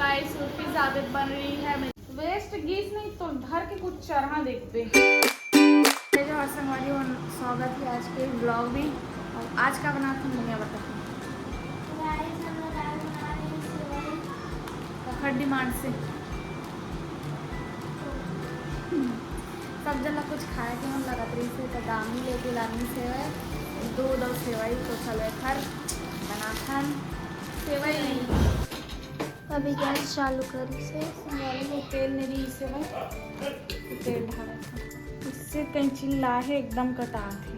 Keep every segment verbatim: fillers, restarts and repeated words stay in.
गाइस, उर्फी ज्यादा बन रही है। वेस्ट गीस नहीं तो धर के कुछ चरहा देखते। ये जो संगवारी हो, स्वागत है आज के ब्लॉग में। और आज का बना था, मुनिया बता। गाइस, हम लोग आज बना रहे हैं सेवई। ओखर डिमांड से सब जन ला कुछ खाए के मन लगत रहिस हे, तो दामी लेके लानी सेवई, दूध और सेवई। तो चलो एखर बनाथन सेवई। अभी गैस चालू करिस हे। संगवारी हो, तेल नहीं रहिस हे भाई, तो तेल ढालत हे। इससे कैंची ला हे, एकदम कटात हे।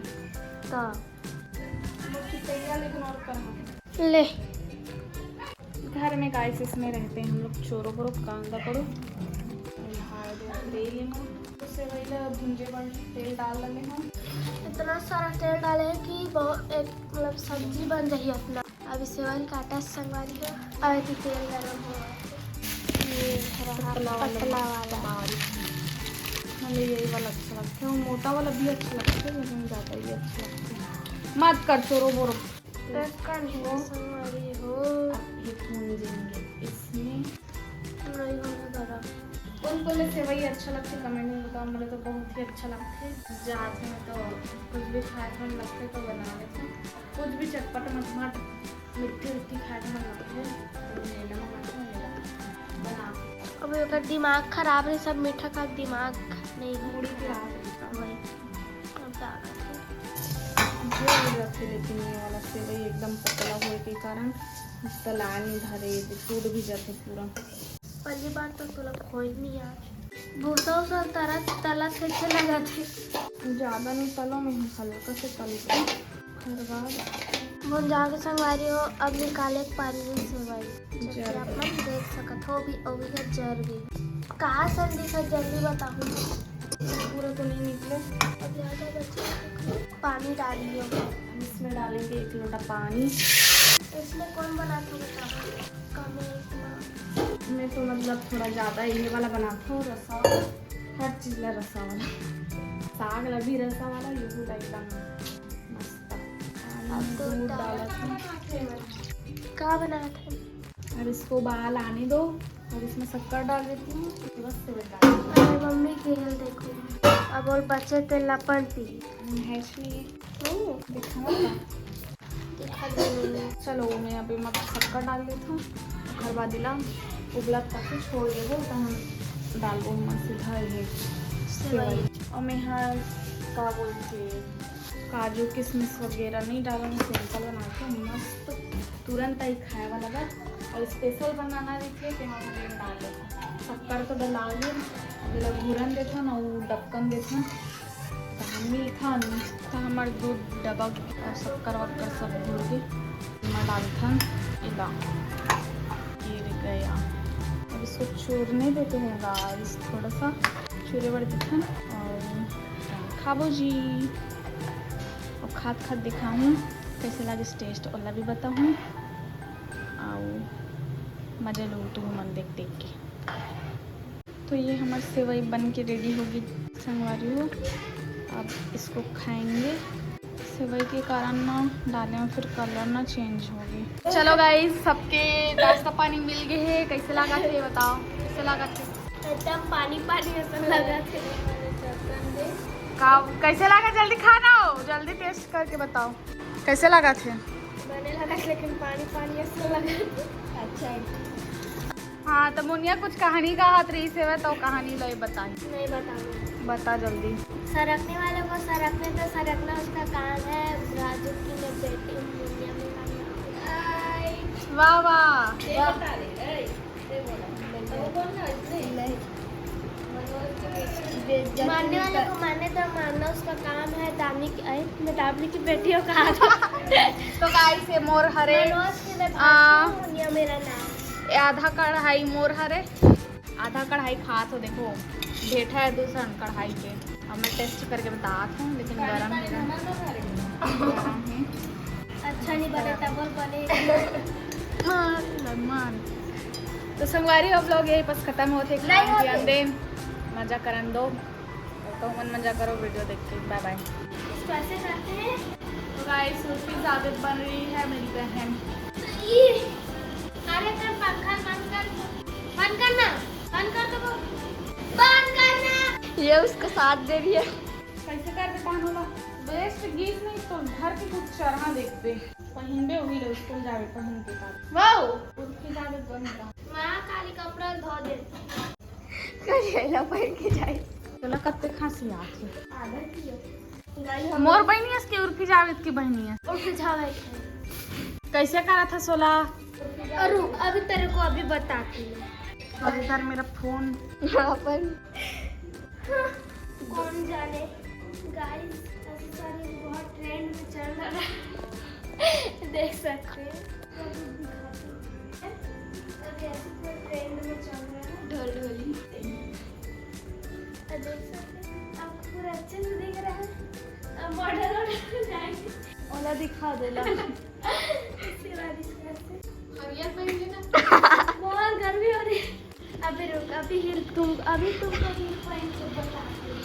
त हम लोग की तैयार, लेकिन और कहाँ? ले। घर में गाइस इसमें रहते हैं हम लोग, चोरो बोरो कांदा करो। ढाल दे तेल में। तो सेवई ला भूंजे बर तेल डाल लेने हम। इतना सारा तेल डाले हैं कि बहुत एक, मतलब, सब्जी बन जाही अपना। अभी सेवई काटा संगवारी हो, अभी तो तेल गरम हो। ये रहा पतला वाला। पतला वाला। बारीक। हमें यही वाला अच्छा लगता है, वो मोटा वाला भी अच्छा लगता है, लेकिन ज़्यादा ही अच्छा लगता है। मत कर चोरो बोरो। तो कर लो संगवारी हो। अब ये भूंजेंगे इसमें। नहीं होने गरम। कौन कौन ले सेवई अच्छा लगता है, कमेंट में बताओ। मुझे तो बहुत ही अच्छा लगता है। जात में तो कुछ भी खाए के मन लगता है तो बना लेते हैं। कुछ भी चटपट मटमट, मिट्ठी मिट्ठी खाए के मन लगता है तो ले लो, मंगाते हैं, ले लो, बना। अब ओकर दिमाग खराब रहे, सब मीठा खा के दिमाग नहीं है। मुड़ी खराब रहे। वही। अब का करते? जो भी रखे, लेकिन ये वाला सेवई एकदम पतला होए के कारण तलान धरे, टूट भी जाते पूरा। पहली बार तो तोला खोई नहीं यार। भूसा उसा तरह तला कैसे लगा थे? ज्यादा नहीं तलो में, हल्का से तलो। ओकर बाद भुंजा के संगवारी हो, अब निकाले के पारी में सेवई। जैसे जर आप मन देख सकत हो, अभी अभी है जर गई। कहाँ सन दिखत, जल्दी बताओ। पूरा तो नहीं निकले। अब ज्यादा बचे, पानी डालियो। हम इसमें डालेंगे एक लोटा पानी। इसमें कौन बनाता बताओ? कम है इतना। मैं तो मतलब थोड़ा ज्यादा ये वाला बनाता हूँ, रसा वाला। हर चीज ला रसा वाला। साग ला भी रसा वाला, ये पूरा एकदम मस्त। अब दूध दूध डालत हूँ। का बनात है? अब इसको उबाल आने दो और इसमें शक्कर डाल देती हूँ, उसके बाद सेवई डाल देती हूँ। अरे मम्मी के हेल देखो, अब और बचे तेल ला पलटी। हम्म, है इसलिए। ओ। दिखाओ ना। दिखा दे मम्मी। चलो, मैं अभी मतलब शक्कर डाल देती हूँ, ओकर बाद इला उबलत तक छोड़ देबो, तो हम डालबो हम सीधा ये सेवई। सेवई। और मैं यहाँ का बोलते काजू किशमिश वगैरह नहीं डालूंगी, सिंपल बना के मस्त तुरंत ही खाए वाला बा। और स्पेशल बनाना रहिथे तो हम ये डाल देथन। शक्कर तो डला गए, जेला घूरन देथन और ढक्कन देथन। तो हम मिलथन। तो हमार दूध डबक और शक्कर वक्कर सब घूर के मैं डालथन इला। गिर गया। अब इसको चूरने देते हैं गाइस, थोड़ा सा चूरे बर देथन और खाबो जी। और खात खात दिखाऊँ कैसे लागे टेस्ट, ओला भी बताऊँ। आओ मजा लो तुम मन देख देख के। तो ये हमार सेवई बन के रेडी होगी संगवारी हो। अब इसको खाएंगे। सेवई के कारण ना डाले में फिर कलर ना चेंज होगी। चलो गाइस, सबके नाश्ता पानी मिल गए है। कैसे लगा थे बताओ, कैसे लगा थे? एकदम पानी पानी ऐसा लगा थे। का कैसे लगा? जल्दी खाना हो, जल्दी टेस्ट करके बताओ कैसे लगा थे। बने लगा, लेकिन पानी पानी ऐसा लगा थे। अच्छा है। हाँ, तो मुनिया कुछ कहानी कहत रहिस हवय, तो कहानी लो, बताई। नहीं बताऊंगी। बता जल्दी। सरकने वाले को सरकने दो, सरकना उसका काम है। राजू की मैं बेटी हूँ, मुनिया मेरा नाम है। वाह, वाह। ये बता रही है, ये बोला। तो वो बोलना इसने। नहीं। मनोज की बेटी। मारने वाले को मारने दो, मारना उसका काम है। दामिनी की, अरे, मैं दामिनी की बेटी हूँ, कहा था। तो गाइस, ये मोर हरे। मनोज की मैं आ, भाभी हूँ, मुनिया मेरा नाम। ये आधा कढ़ाई मोर हरे, आधा कढ़ाई खात हो, देखो, भेठा है दूसरा कढ़ाई के। अब मैं टेस्ट करके बतात हूँ, लेकिन गरम है ना। गरम है। अच्छा नहीं बने, तब और बने। मार, मार। तो संगवारी, अब vlog यही बस खत्म होते। नहीं होते। ध्यान दें, मजा करन दो। तो मन मजा करो वीडियो देख के। बाय बाय। इसको ऐसे करते हैं। तो गाइस, उर्फी ज्यादा बन रही है मेरी बहन। ये, अरे कर, पंखा बंद कर। बंद करना। ये उसको साथ दे रही है। कैसे कर दे पान होला? वेस्ट गीस नहीं तो घर के कुछ चरहा देखबे। पहिनबे वही लो, स्कूल जावे पहिन के बाद। वाओ, उठ के जावे बंद का। माँ खाली कपड़ा धो दे। कल येला पहिन के जाए। तोला कत्ते खांसी आथे? आदत ही है। गाली हम मोर बहनी अस के उर्फी जावेद की बहनी अस। उर्फी जावेद। कैसे करा था सोला? अरु, अभी तेरे को अभी बताती हूँ। और इधर मेरा फोन। अपन कौन जाने। गाइस, ऐसे साड़ी बहुत ट्रेंड में चल रहा है। देख सकते हैं। अभी ऐसे पूरा ट्रेंड में चल रहा है। ढोल ढोली। और देख सकते हैं, आपको पूरा अच्छे से दिख रहा है। अब मॉडल ऑर्डर जाएंगे। ओला दिखा दे ला। इसके बाद इस तरह से। हरियर पहन लेना। बहुत गर्मी हो रही है। अभी रुक, अभी हील तुम, अभी तुमको हील पहन के बताती हूँ।